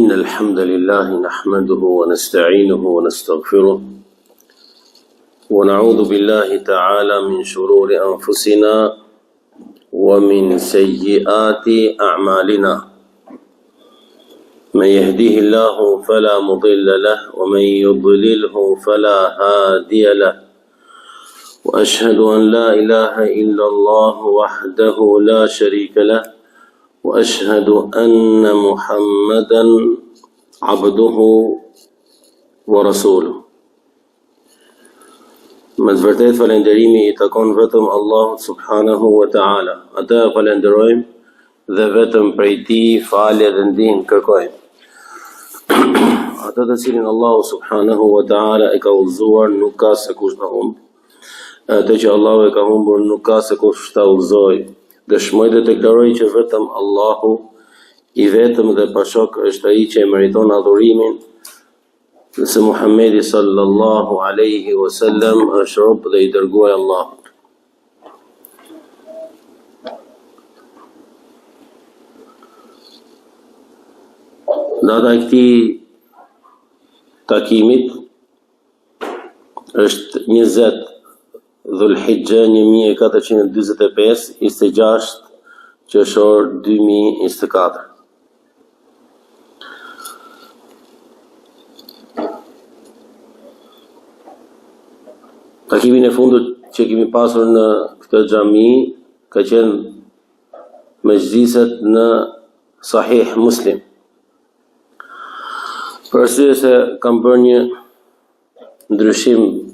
إن الحمد لله نحمده ونستعينه ونستغفره ونعوذ بالله تعالى من شرور أنفسنا ومن سيئات أعمالنا من يهديه الله فلا مضل له ومن يضلله فلا هادي له وأشهد أن لا إله إلا الله وحده لا شريك له وأشهد أن محمدا عبده ورسوله Me të vërtetë falënderimi i takon vetëm Allahut subhanahu wa ta'ala. Atë e falënderojmë dhe vetëm prej tij falje dhe ndihmë kërkojmë. Atë të cilin Allahu subhanahu wa ta'ala e ka udhëzuar nuk ka se kush ta humb. Atë që Allahu e ka humbur nuk ka se kush ta udhëzojë. Dëshmoj dhe deklaroj që vetëm Allahu i vetëm dhe pa shok është ai që e meriton adhurimin dhe se Muhammedi sallallahu alaihi wasallam është rob dhe i dërguar i Allahut. Data e këtij takimit është 20 Dhul Hixhe 1445, 26 qershor 2024. Takimin e fundit që kemi pasur në këtë xhami ka qenë mexhliset në Sahih Muslim. Për arsye se kam bërë një ndryshim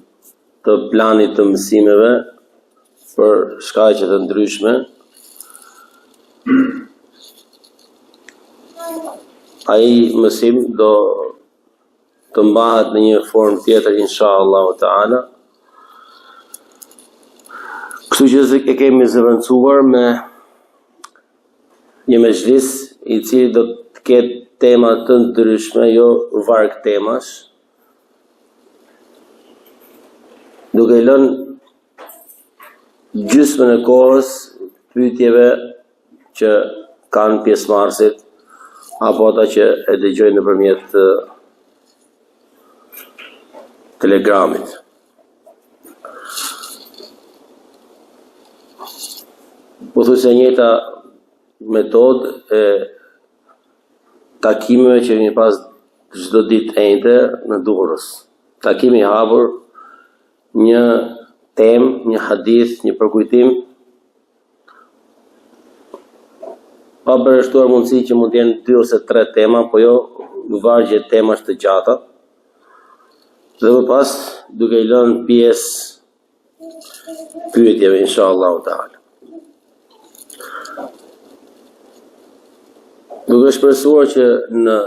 të planit të mësimeve për shkaqe të ndryshme. Ai mësim do të mbahet në një formë tjetër insha Allahu Teala. Kështu që e kemi zëvendësuar me një mexhlis i cili do të ketë tema të ndryshme, jo varg temash, duke i lënë gjysmën e kohës pyetjeve që kanë pjesëmarrësit apo ata që e dëgjojnë nëpërmjet Telegramit. Pothuajse e njëjta metodë e takimeve që kemi pas çdo ditë enjte në Durrës. Takim i hapur, një temë, një hadith, një përkujtim, pa përjashtuar mundësi që mund të jenë dy ose tre tema, po jo vargje temash të gjata. Dhe më pas, duke i lënë pjesë pyetjeve, insha Allahu Teala. Duke shpresuar që në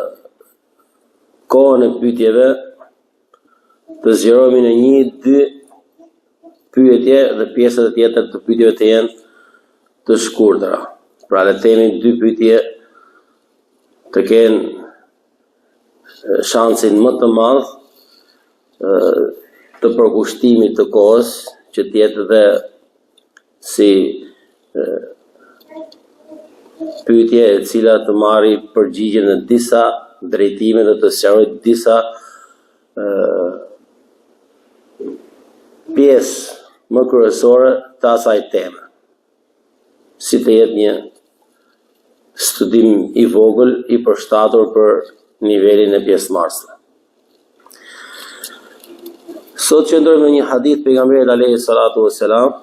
kohën e pyetjeve të zgjerohemi në një, dy pyetje dhe pjesët e tjetër të pyetjeve të jenë të shkurtra. Pra le të themi dy pyetje të kenë shansin më të madh të përkushtimit të kohës që të jetë dhe si pyetje e cila të marri përgjigje në disa drejtime dhe të sqarojë disa pjesë më kryesore të asaj teme. Si të jetë një studim i vogël i përshtatur për nivelin e pjesëmarrësve. Sot qëndrojmë në një hadith pejgamberit alayhi salatu wassalam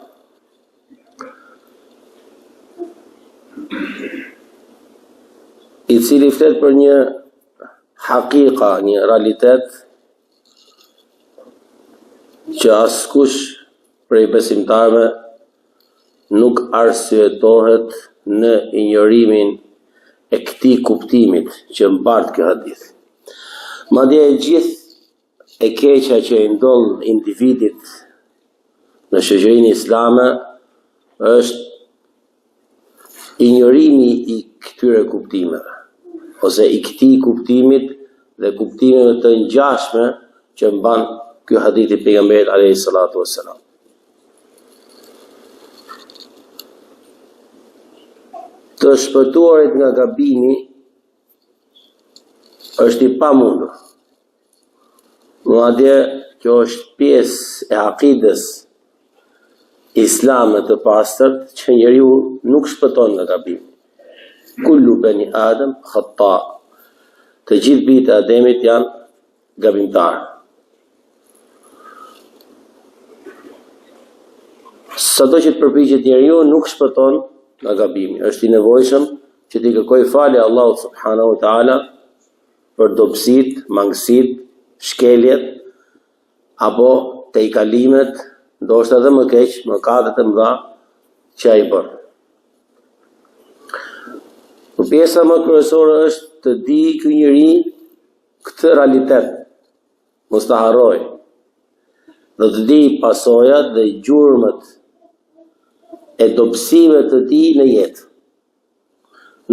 i cili flet për një hakika, një realitet që askush prej besimtarëve nuk arsyetohet në injorimin e këtij kuptimit që mbart ky hadith. Madje e gjithë e keqja që i ndodh individit në shoqërinë islame është injorimi i këtyre kuptimeve ose i këtij kuptimit dhe kuptimeve të ngjashme që mban ky hadith i pejgamberit alayhi salatu wassalam. Të shpëtuarit nga gabimi. Është i pamundur. Madje kjo është pjesë e akides islame të pastërt që njeriu nuk shpëton nga gabimi. Kullu beni Adem khata. Të gjithë bijtë e Ademit janë gabimtarë. Sado që të përpiqet njeriu nuk shpëton nga gabimi. Është i nevojshëm që t'i kërkojë falje Allahut subhanahu wa taala për dobësitë, mangësitë, shkeljet apo tejkalimet, ndoshta edhe më keq, mëkatet e mëdha që ai bën. Po pjesa më kryesore është të dijë ky njeri këtë realitet, mos ta harrojë, dhe të dijë pasojat dhe gjurmët e dobësive të tij në jetë.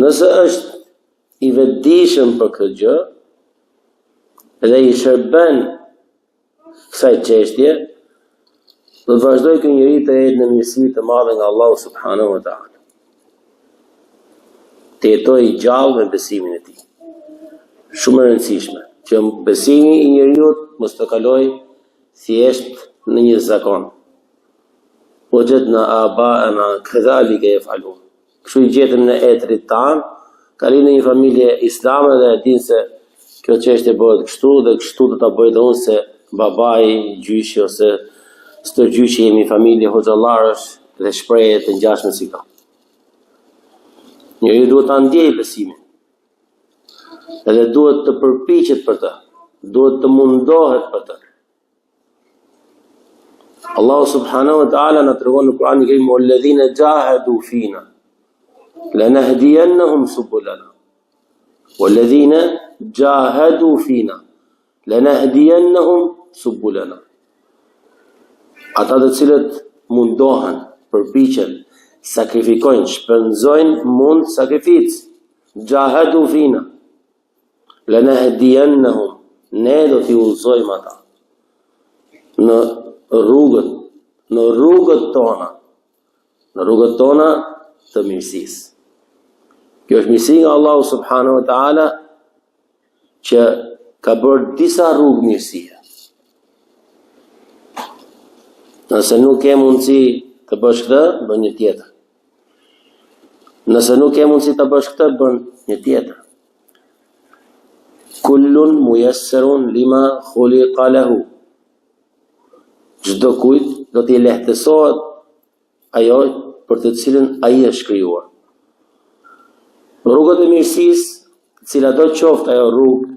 Nëse është i vetëdijshëm për këtë gjë dhe i shërben kësaj çështje, do të vazhdojë ky njeri të jetë në mirësi të madhe nga Allahu subhanahu wa taala. Të jetojë i gjallë me besimin e tij. Shumë e rëndësishme që besimi i njeriut mos të kalojë thjesht në një zakon. Wajadna abaana kadhalika yaf'alun. Kështu i gjetëm ne etërit tanë, ka lindur në një familje islame dhe e din se kjo çështje bëhet kështu dhe kështu do ta bëj dhe unë se babai, gjyshi ose stërgjyshi jemi familje hoxhallarësh dhe shprehje të ngjashme si këto. Njeriu duhet ta ndjejë besimin. Edhe duhet të përpiqet për të, duhet të mundohet për të. Allahu subhanahu wa taala na tregon në Kur'anin e Kerim walladhina jahadu fina lanahdiyannahum subulana walladhina jahadu fina lanahdiyannahum subulana Ata të cilët mundohen, përpiqen, sakrifikojnë, shpenzojnë mund sakrificë, jahadu fina Lenehdijennehum, ne do t'i udhëzojmë ata në rrugët, në rrugët tona, në rrugët tona të mirësisë. Kjo është mirësi nga Allahu subhanahu wa ta'ala që ka bërë disa rrugë mirësie. Nëse nuk ke mundësi të bësh këtë, bën një tjetër. Nëse nuk ke mundësi të bësh këtë, bën një tjetër. Kullun mujassarun lima khuliqa lahu. Çdokujt do t'i lehtësohet ajo për të cilën ai është krijuar. Rrugët e mirësisë, cilado qoftë ajo rrugë,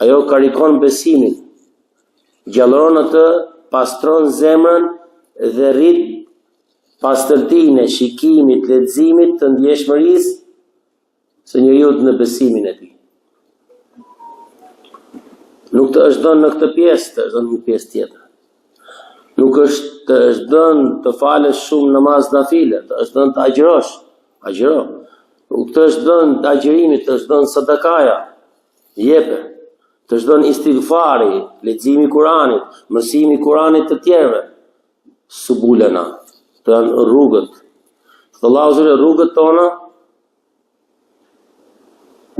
Ajo karikon besimin, gjallëron atë, pastron zemrën dhe rrit pastërtinë e shikimit, leximit të ndjeshmërisë së njeriut në besimin e tij. Nuk të është dhënë në këtë pjesë, të është dhënë në një pjesë tjetër. Nuk është të është dhënë të falësh shumë namaz nafile, të është dhënë të agjërosh, agjëro. Nuk të është dhënë të agjërimit, të është dhënë sadakaja, Jepe. Të është dhënë istighfari, leximi i Kuranit, mësimi i Kuranit të tjerëve. Subulena, të janë rrugët. Thotë Allahu azze rrugët tona,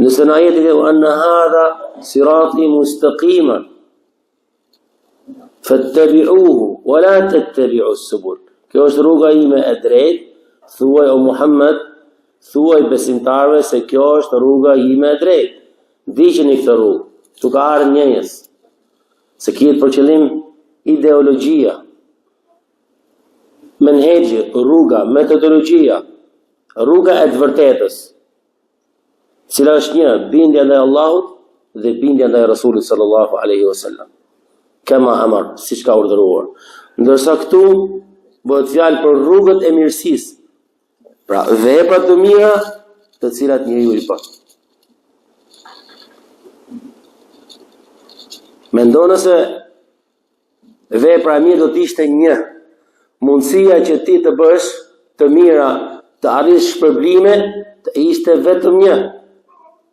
nëse në ajetin e enne hadha sirati mustakimen, Fattabi'uhu wa la tattabi'u subul. Kjo është rruga ime e drejtë, thuaj o Muhammed, thuaj besimtarëve se kjo është rruga ime e drejtë. Ndiqeni këtë rrugë. Këtu ka ardhur njëjës. Se kihet për qëllim ideologjia, menhexhi, rruga, metodologjia, rruga e të vërtetës. Cila është një bindja ndaj Allahut dhe bindja ndaj Rasulit sallallahu alaihi wasallam. Kema amar, siç ka urdhëruar. Ndërsa këtu bëhet fjalë për rrugët e mirësisë. Pra vepra të mira të cilat njeriu i bën. Mendo nëse Vepra e mirë do të ishte një. Mundësia që ti të bësh të mira, të arrish shpërblime, të ishte vetëm një.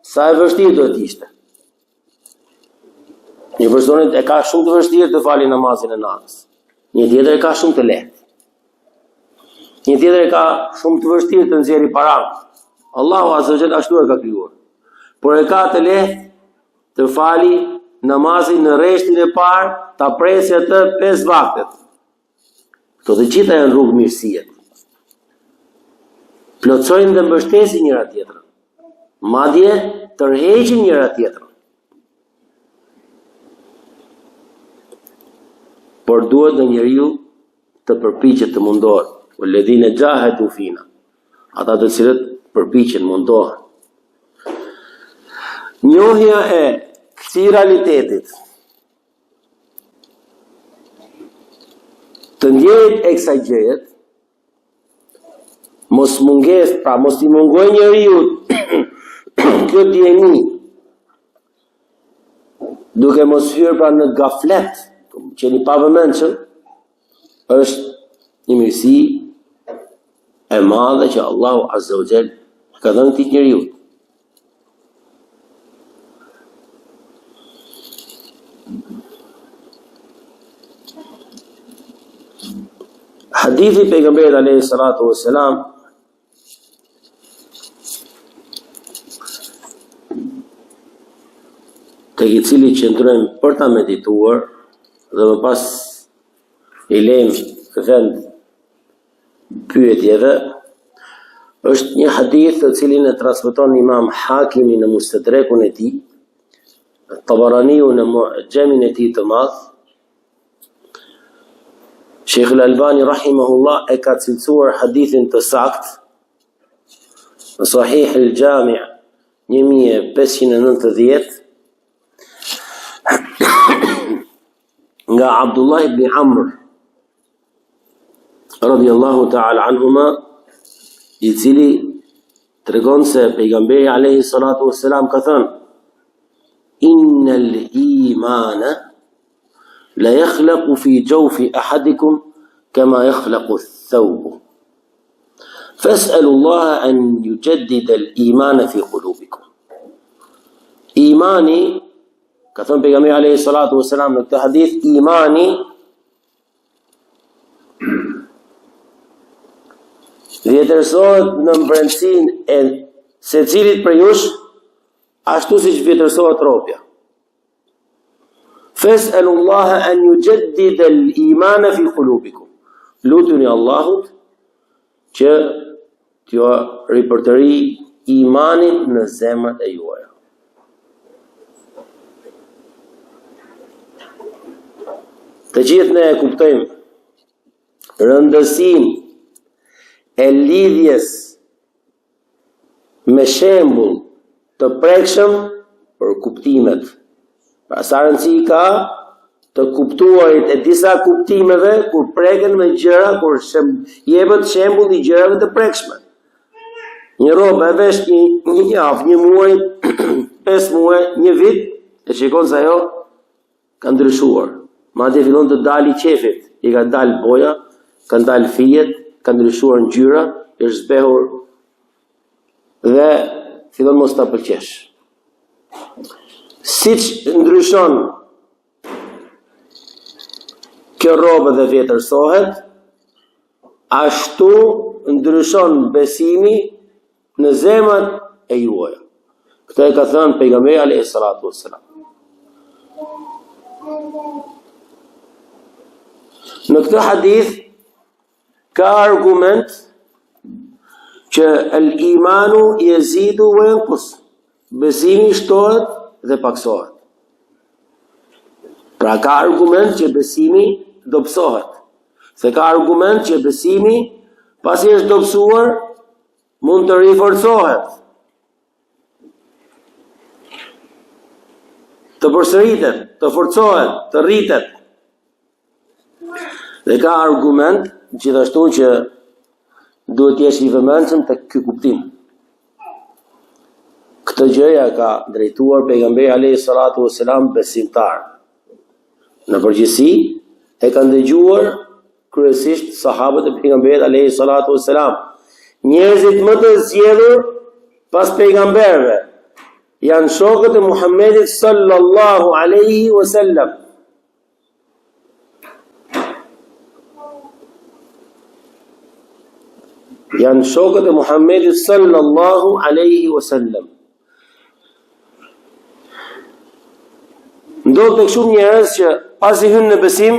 Sa e vështirë do të ishte. Një person e ka shumë të vështirë të fali namazin e natës. Një tjetër e ka shumë të lehtë. Një tjetër e ka shumë të vështirë të nxjerrë paranë. Allahu azza wa jall ashtu e ka krijuar. Por e ka të lehtë. të fali namazin në rreshtin e parë, ta presi atë pesë vaktet. Këto të gjitha janë rrugë mirësie. Plotësojnë dhe mbështesin njëra tjetrën. Madje tërheqin njëra tjetrën. Por duhet nga njeriu të përpiqet të mundohet. Uelledhine xhahedu fina. Ata të cilët përpiqen, mundohen. Njohja e këtij realitetit, të ndjerit e kësaj gjëje, mos mungesë, pra mos i mungojë njeriut kjo dijeni, duke mos hyrë pra në gaflet, qenë i pavëmendshëm, është një mirësi e madhe që Allahu Azza wa Jall ka dhënë këtij njeriut. Hadithi i pejgamberit alayhi salatu wassalam tek i cili qëndrojmë për ta medituar dhe më pas i lejmë vend pyetjeve është një hadith të cilin e transmeton Imam Hakimi në Mustedrekun e tij, Tabaraniu në Mu'xhemin e tij të madh, Sheikh Al-Albani rahimahullah e ka cilësuar hadithin të saktë në Sahih Al-Jami' 1590 nga Abdullah ibn Amr radiallahu ta'ala anhuma i cili tregon se pejgamberi alayhi salatu wassalam ka thënë innal imana la yakhlaqu fi jawfi ahadikum kama yakhlaqu ath-thawb fas'alu Allah an yujaddida al-iman fi qulubikum imani ka thënë pejgamberi alayhi salatu wassalam në këtë hadith imani Vjetërsohet në mbrendësinë e secilit prej jush, ashtu siç vjetërsohet rrobja. Fes'elu Allahe en juxheddide el-imane fi kulubikum. Lutuni Allahut që t'jua ripërtërijë imanin në zemrat e juaja. Të gjithë ne e kuptojmë rëndësinë e lidhjes me shembull të prekshëm për kuptimet. Pra sa rëndësi ka të kuptuarit e disa kuptimeve kur preken me gjëra, kur shem, jepet shembull i gjërave të prekshme. Një rrobë e vesh një, një javë, një muaj, pesë muaj, një vit, e shikon se ajo ka ndryshuar. Madje fillon të dali qefit, i ka dalë boja, kanë dalë fijet, ka ndryshuar ngjyra, është zbehur dhe fillon mos ta pëlqesh. Siç ndryshon kjo rrobë dhe vjetërsohet, ashtu ndryshon besimi në zemrat e juaja. Këtë e ka thënë pejgamberi alayhi salatu wassalam. Në këtë hadith Ka argument që el imanu jezidu ve jenkus. Besimi shtohet dhe paksohet. Pra ka argument që besimi dobësohet. Se ka argument që besimi pasi është dobësuar mund të riforcohet. Të përsëritet, të forcohet, të rritet. Dhe ka argument gjithashtu që duhet të jesh i vëmendshëm tek ky kuptim. Këtë gjë ia ka drejtuar pejgamberi alayhi salatu wasalam besimtarëve. Në përgjithësi e kanë dëgjuar kryesisht sahabët e pejgamberit alayhi salatu wasalam. Njerëzit më të zgjedhur pas pejgamberëve janë shokët e Muhammedit sallallahu alaihi wasallam. Janë shokët e Muhammedit sallallahu alaihi wasallam. Ndodh tek shumë njerëz që pasi hyn në besim,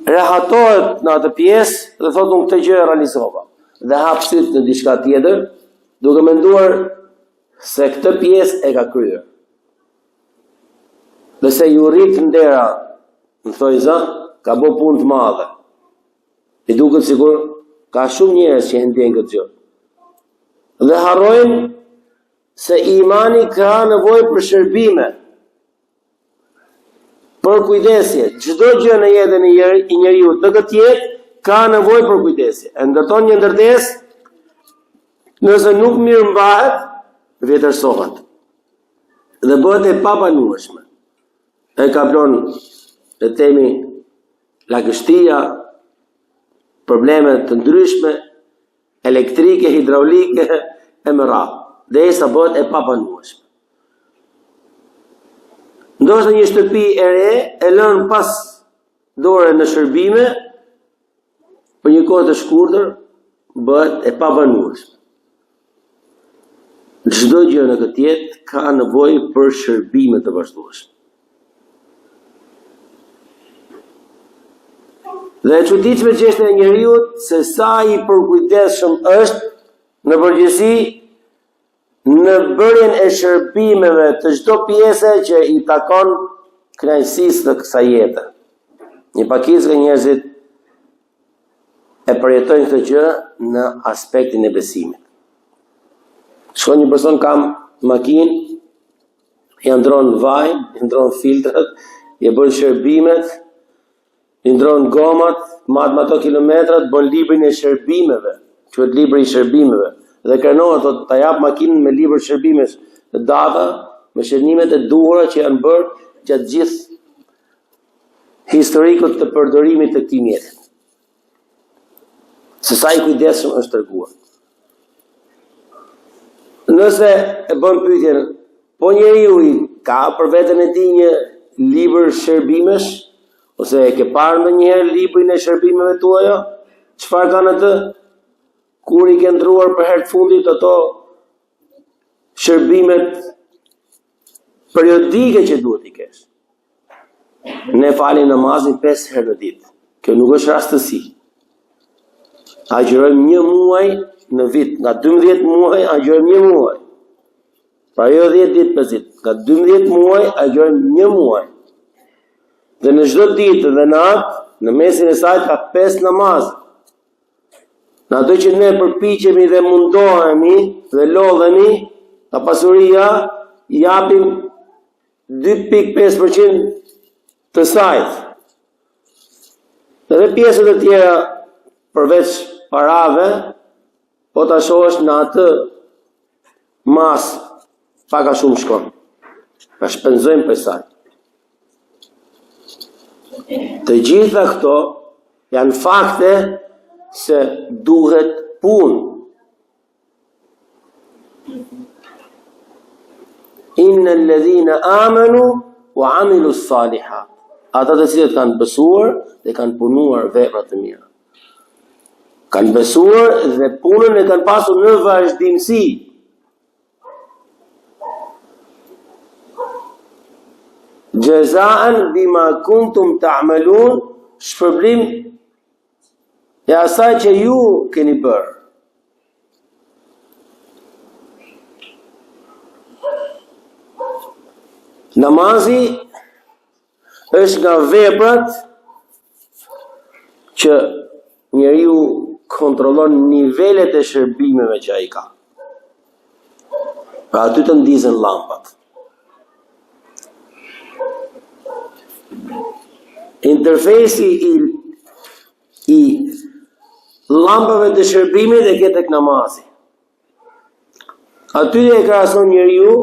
rehatohet në atë pjesë dhe thotë unë këtë gjë e realizova dhe hap sytë në diçka tjetër, duke menduar se këtë pjesë e ka kryer. Dhe se iu rrit ndera, në thonjëza, ka bo punë të madhe. I duket sikur ka shumë njerëz që e ndjejnë këtë gjë. Dhe harrojnë se imani ka nevojë për shërbime. Për kujdesje, çdo gjë në jetën e njeriut në këtë jetë ka nevojë për kujdesje. E ndërton një ndërtesë, nëse nuk mirëmbahet, vjetërsohet dhe bëhet e pabanueshme. E kaplon, le të themi, lagështia, probleme të ndryshme, elektrike, hidraulike e me radhë, derisa bëhet e pabanueshme. Ndoshta një shtëpi e re e lënë pas dore në shërbime për një kohë të shkurtër bëhet e pabanueshme. Çdo gjë në këtë jetë ka nevojë për shërbime të vazhdueshme. Dhe e çuditshme çështja e njeriut se sa i përkujdesshëm është në përgjithësi në bërjen e shërbimeve të çdo pjese që i takon kënaqësisë të kësaj jete. Një pakicë nga njerëzit e përjetojnë këtë gjë në aspektin e besimit. Shkon një person ka makinë, ia ndron vajin, ia ndron filtrat, ia bën shërbimet, i ndron gomat, mat me ato kilometrat, bën librin e shërbimeve, quhet libri i shërbimeve, dhe krenohet, thotë, ta jap makinën me libër shërbimesh, me data, me shënimet e duhura që janë bërë gjatë gjithë historikut të përdorimit të këtij mjeti. Se sa i kujdesshëm është treguar. Nëse e bën pyetjen, po njeriu i ka për veten e tij një libër shërbimesh ose e ke parë ndonjëherë librin e shërbimeve tuaja? Çfarë ka në të? Kur i ke ndruar për herë të fundit ato shërbimet periodike që duhet t'i kesh? Ne falim namazin 5 herë në ditë. Kjo nuk është rastësi. Agjërojmë një muaj në vit, nga 12 muaj agjërojmë një muaj. Pra jo 10 ditë 5 ditë, nga 12 muaj agjërojmë një muaj. Dhe në çdo ditë dhe natë, në mesin e saj ka 5 namaze. Në ato që ne përpiqemi dhe mundohemi dhe lodhemi, nga pasuria japim 2.5% të saj. Edhe pjesët e tjera përveç parave, po ta shohësh në atë masë pak a shumë shkon. Pra shpenzojmë prej saj. Të gjitha këto janë fakte se duhet punë. Inna alladhina amanu wa amilu salihat. Ata të cilët kanë besuar dhe kanë punuar vepra të mira. Kanë besuar dhe punën e kanë pasur në vazhdimësi. Jazaan bima kuntum ta'malun, shpërblim e asaj që ju keni bërë. Namazi është nga veprat që njeriu kontrollon nivelet e shërbimeve që ai ka. Pra aty të ndizen llampat. Interfejsi i i llampave të shërbimit e ke tek namazi. Aty e krahason njeriu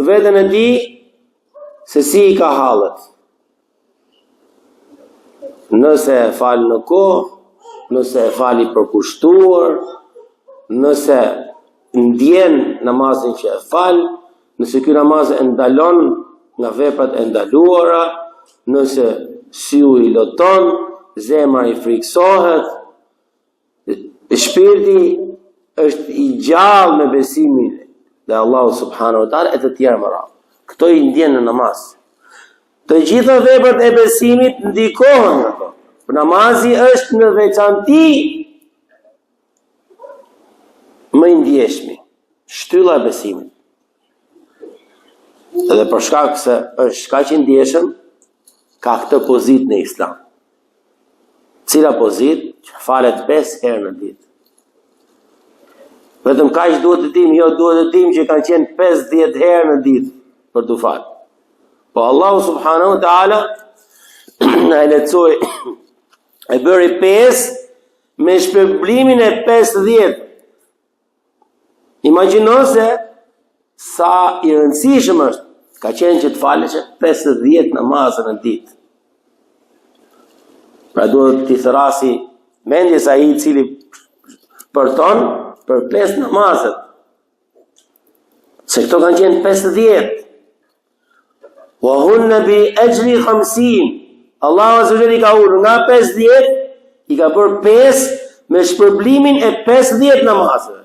veten e tij se si i ka hallet. Nëse e fal në kohë, nëse e fal i përkushtuar, nëse ndjen namazin që e fal, nëse ky namaz e ndalon nga veprat e ndaluara, nëse syu i loton, zemra i frikësohet, shpirti është i gjallë me besimin dhe Allahu subhanahu wa taala e të tjera me radhë. Këto i ndjen në namaz. Të gjitha veprat e besimit ndikohen nga to. Por namazi është në veçanti më i ndjeshmi, shtylla e besimit. Dhe për shkak se është kaq i ndjeshëm, ka këtë pozitë në islam. Cila pozitë që falet 5 herë në ditë. Vetëm kaq duhet të dimë, jo duhet të dimë që kanë qenë 50 herë në ditë për t'u falë. Po Allahu subhanahu wa ta'ala na e lehtësoi e bëri 5 me shpërblimin e 50. Imagjino se sa i rëndësishëm është, ka qenë që të faleshe 50 namaze në ditë. Pra duhet t'i thërrasi mendjes ai i cili përton për 5 namazet. Se këto kanë qenë 50. Wa hunna bi ajri 50. Allahu azza wa jalla i ka ulur nga 50 i ka bërë 5 me shpërblimin e 50 namazeve.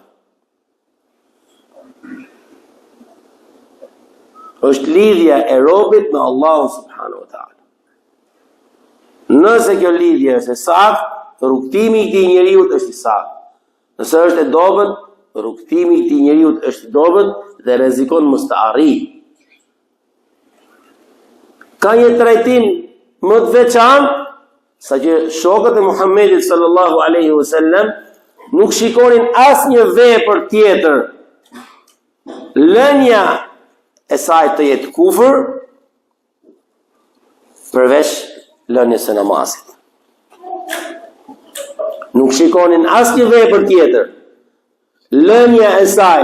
Është lidhja e robit me Allahun subhanahu wa taala. Nëse kjo lidhje është e saktë, rrugëtimi i këtij njeriu është i saktë. Nëse është e dobët, rrugëtimi i këtij njeriu është i dobët dhe rrezikon mos të arrijë. Ka një trajtim më të veçantë, saqë shokët e Muhammedit sallallahu alaihi wasallam nuk shikonin asnjë vepër tjetër. Lënia e saj të jetë kufër, përveç lënies së namazit. Nuk shikonin asnjë vepër tjetër. Lënia e saj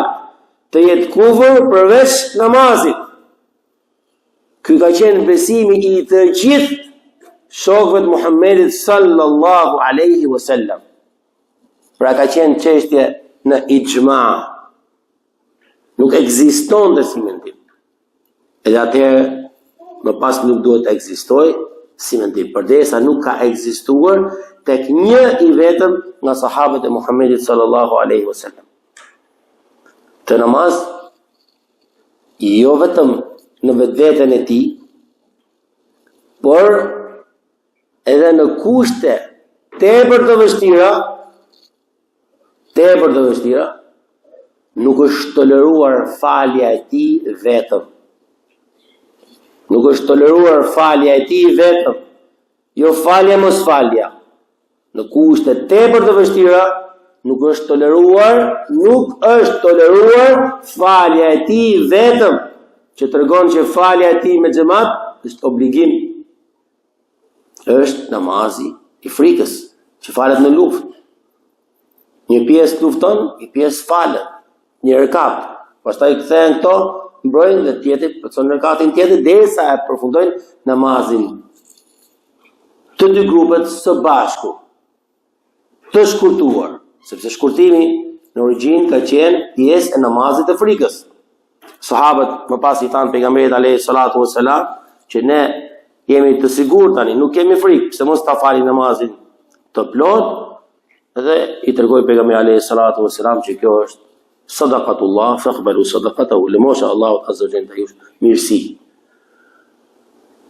të jetë kufër përveç namazit. Ky ka qenë besimi i të gjithë shokëve të Muhammedit sallallahu alaihi wasallam. Pra ka qenë çështje në ixhma. Nuk ekzistonte si mendim. Edhe atëherë më pas nuk duhet të ekzistojë si mendim, përderisa nuk ka ekzistuar tek një i vetëm nga sahabët e Muhammedit sallallahu alaihi wasallam. Këtë namaz jo vetëm në vetveten e tij, por edhe në kushte tepër të vështira, tepër të vështira, nuk është toleruar falja e tij vetëm. Nuk është toleruar falja e tij vetëm. Jo falja mos falja. Në kushte tepër të vështira, nuk është toleruar, nuk është toleruar falja e tij vetëm, që tregon që falja e tij me xhemat është obligim. Është namazi i frikës, që falet në luftë. Një pjesë lufton, një pjesë falet, një rekat. Pastaj kthehen këto, mbrojnë dhe tjetri plotëson rekatin tjetër derisa e përfundojnë namazin. Të dy grupet së bashku. Të shkurtuar, sepse shkurtimi në origjinë ka qenë pjesë e namazit të frikës. Sahabët më pas i thanë pejgamberit alayhi salatu wasalam që ne jemi të sigurt tani, nuk kemi frikë, pse mos ta falim namazin të plotë dhe i tregoi pejgamberi alayhi salatu wasalam që kjo është sadaqatullah faqbalu sadaqatahu lëmosha e Allahut azza wa jalla jush mirësi.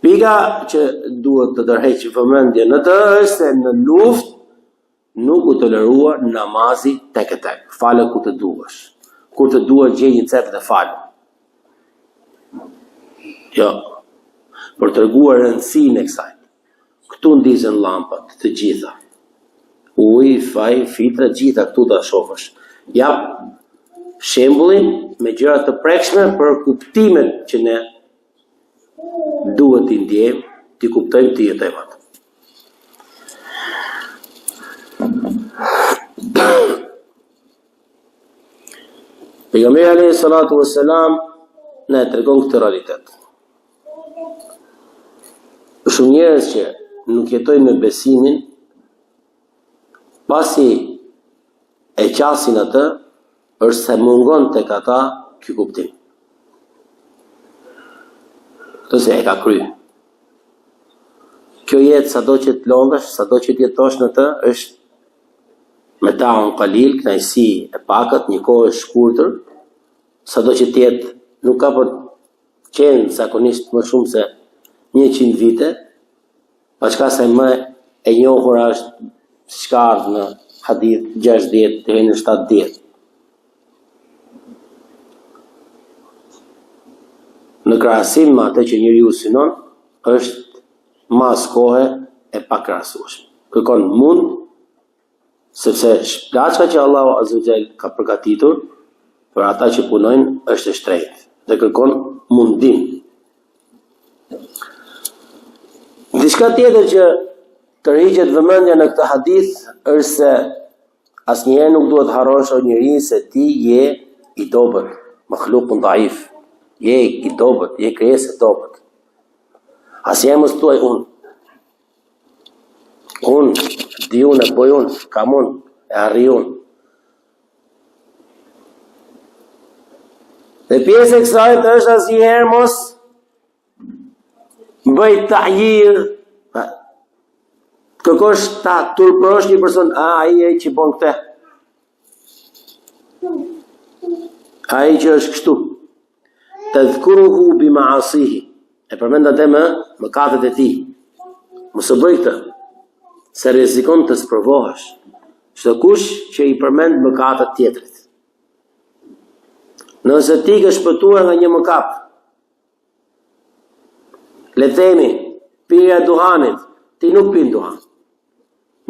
Pika që duhet të tërheq vëmendjen në të është se në luftë Nuk u tolerua namazi tek e tek, fale ku të duash. Kur të duash gjej një cep dhe falu. Jo. Për të treguar rëndësinë e kësaj. Këtu ndizen llampat të gjitha. Uji, faj, filtra, të gjitha këtu ta shohësh. Jap shembullin me gjëra të prekshme për kuptimet që ne duhet t'i ndjejmë, t'i kuptojmë, t'i jetojmë ato. Pejgamberi alayhi salatu wassalam na e tregon këtë realitet. Shumë njerëz që nuk jetojnë me besimin, pasi e qasin atë, është se mungon tek ata ky kuptim. Këtë se e ka kry. Kjo jetë sado që të lodhesh, sado që të jetosh në të, është metaun kalil, kënaqësi e pakët, një kohë e shkurtër, sado që të jetë, nuk ka për. qenë zakonisht më shumë se 100 vite, paçka se më e njohura është siç ka ardhur në hadith 60 deri në 70. Në krahasim me atë që njeriu synon, është masë kohe e pakrahasueshme. Kërkon mund, sepse plaçka që Allahu Azza wa Jall ka përgatitur për ata që punojnë është e shtrenjtë dhe kërkon mundim. Diçka tjetër që tërhiqet vëmendja në këtë hadith është se asnjëherë nuk duhet harrosh o njeri se ti je i dobët, makhlukun daif, je i dobët, je krijesë e dobët. Asnjëherë mos thuaj unë. Unë, di unë, e bëj unë, kam unë, e arrij unë. Dhe pjesë e kësaj të është asnjëherë mos bëj ta'jir, kërkosh ta turpërosh një person, a, ai e që bon këtë. Ai që është kështu. Tedhkuruhu bi maasihi. E përmend atë me mëkatet e tij. Mos e bëj këtë, se rrezikon të sprovohesh. Çdokush që i përmend mëkatet tjetrit. Nëse ti ke shpëtuar nga një mëkat, le të themi, pirja e duhanit, ti nuk pin duhan.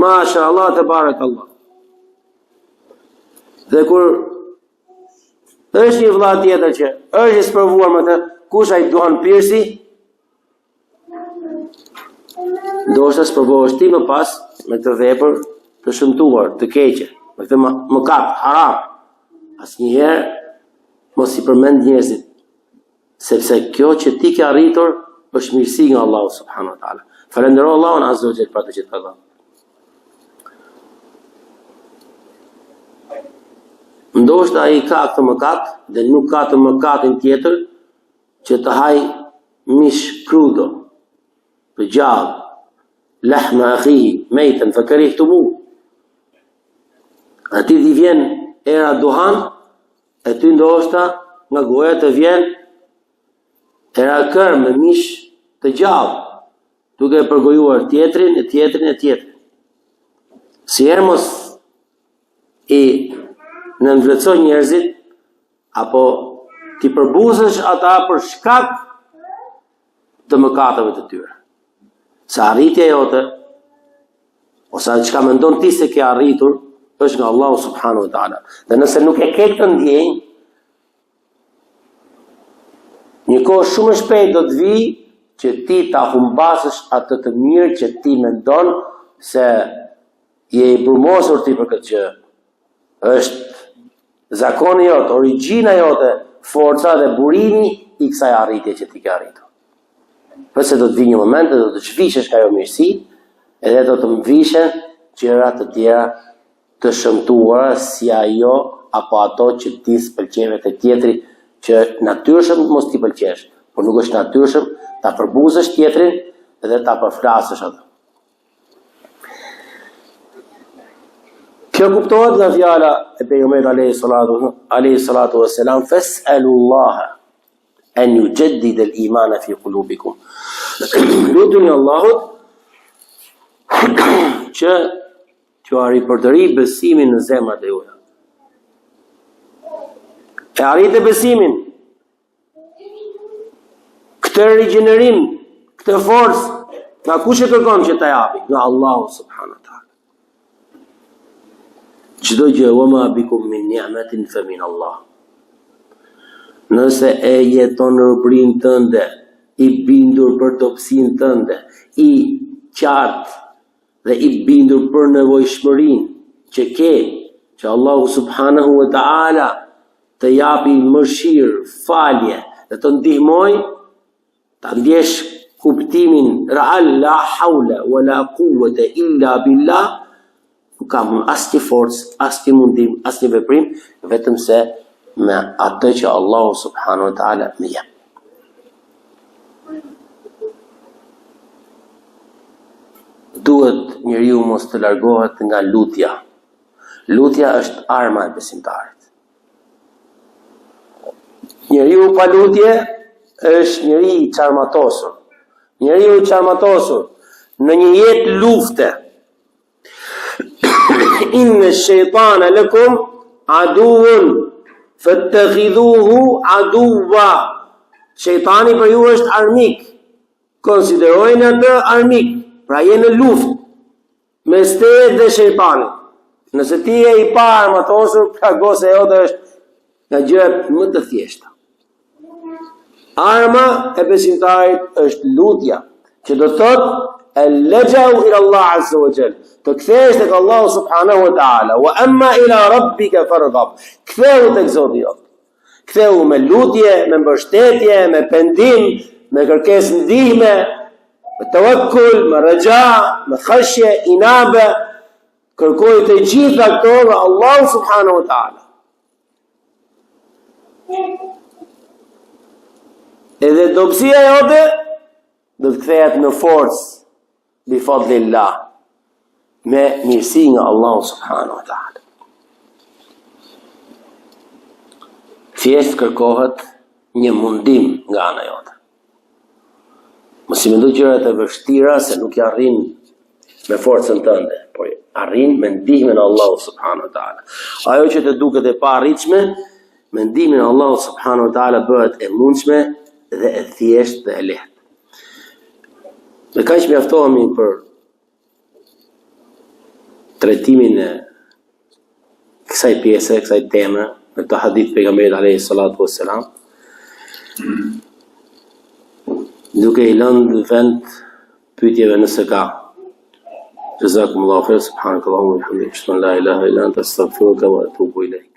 Masha Allah tebarek Allah. Dhe kur është një vëlla tjetër që është i sprovuar me të, kush ai duhanpirësi? Ndoshta sprovohesh ti më pas me këtë vepër të shëmtuar, të keqe, me këtë mëkat haram. Asnjëherë mos i përmend njerëzit sepse kjo që ti ke arritur është mirësi nga Allahu subhanahu wa taala. Falëndero Allahun azza wa jall për atë që të ka dhënë. Ndoshta ai ka këtë mëkat dhe nuk ka atë mëkatin tjetër që të haj mish krudo, të gjallë, lahma akhihi, mejten, fe kerihtumu. Atij i vjen era duhan, E ty ndoshta nga goja të vjen era kërmë me mish të gjallë, duke e përgojuar tjetrin e tjetrin e tjetrin. Asnjëherë mos i nënvlerëso njerëzit, apo t'i përbuzësh ata për shkak të mëkateve të tyre. Se arritja jote, ose ajo çka mendon ti se ke arritur, është nga Allahu subhanahu wa taala. Dhe nëse nuk e ke këtë ndjenjë, një kohë shumë e shpejtë do të vijë që ti ta humbasësh atë të mirë që ti mendon se je i brumosur ti për këtë gjë. Është zakoni jot, origjina jote, forca dhe burimi i kësaj arritje që ti ke arritur. Përse do të vijë një moment dhe do të zhvishesh nga ajo mirësi, edhe do të mvishen gjëra të tjera të shëmtuara si ajo apo ato që ti s'pëlqeve te tjetri që natyrshëm mos t'i pëlqesh, por nuk është natyrshëm ta përbuzësh tjetrin dhe ta përflasësh atë. Kjo kuptohet nga fjala e pejgamberit alayhi salatu alayhi salatu wassalam fas'alullaha en yujaddid al-iman fi qulubikum. Lutuni Allahut që t'jua ripërtërijë besimin në zemrat e juaja. E arrite besimin. Këtë rigjenerim, këtë forcë, nga kush e kërkon që ta japi? Nga Allahu subhanahu wa taala. Çdo gjë wa ma bikum min ni'matin fa min Allah. Nëse e jeton robërinë tënde, i bindur për dobësinë tënde, i qartë dhe i bindur për nevojshmërinë që ke, që Allahu subhanahu wa ta'ala të japi mëshirë, falje dhe të ndihmojë, Ta ndjesh kuptimin real la haula wala quwwata illa billah, nuk kam unë asnjë forcë, asnjë mundim, asnjë veprim, vetëm se me atë që Allahu subhanahu wa taala më jep. Duhet njeriu mos të largohet nga lutja. Lutja është arma e besimtarit. Njeriu pa lutje Është njeri i çarmatosur. Njeriu i çarmatosur në një jetë lufte. Inne shejtane lekum aduun fettekhidhuhu aduva. Shejtani për ju është armik. Konsiderojeni atë armik. Pra je në luftë mes teje dhe shejtanit. Nëse ti je i paarmatosur, plagosja jote është nga gjërat më të thjeshta. Arma e besimtarit është lutja, që do të thotë el lexheu ila Allah azza wa jall. Të kthehesh tek Allahu subhanahu wa taala, wa amma ila rabbika farghab. Kthehu tek Zoti jot. Kthehu me lutje, me mbështetje, me pendim, me kërkesë ndihme, me tevekkul, me rexha, me khashje, inabe, kërkoji të gjitha këto nga Allahu subhanahu wa taala. Edhe dobësia jote do të kthehet në forcë bi fadlillah me mirësi nga Allahu subhanahu wa taala. Thjesht kërkohet një mundim nga ana jote. Mos i mendo gjërat e vështira se nuk i arrin me forcën tënde, por i arrin me ndihmën e Allahut subhanahu wa taala. Ajo që të duket e paarritshme, me ndihmën e Allahut subhanahu wa taala bëhet e mundshme dhe e thjeshtë dhe e lehtë. Me kaq mjaftohemi për trajtimin e kësaj pjese, kësaj teme, me këtë hadith të pejgamberit alayhi salatu wassalam, duke i lënë vend pyetjeve nëse ka. Jazakumullahu khair, subhanakallahumma wa bihamdika, ashhadu an la ilaha illa anta astaghfiruka wa atubu ilayk.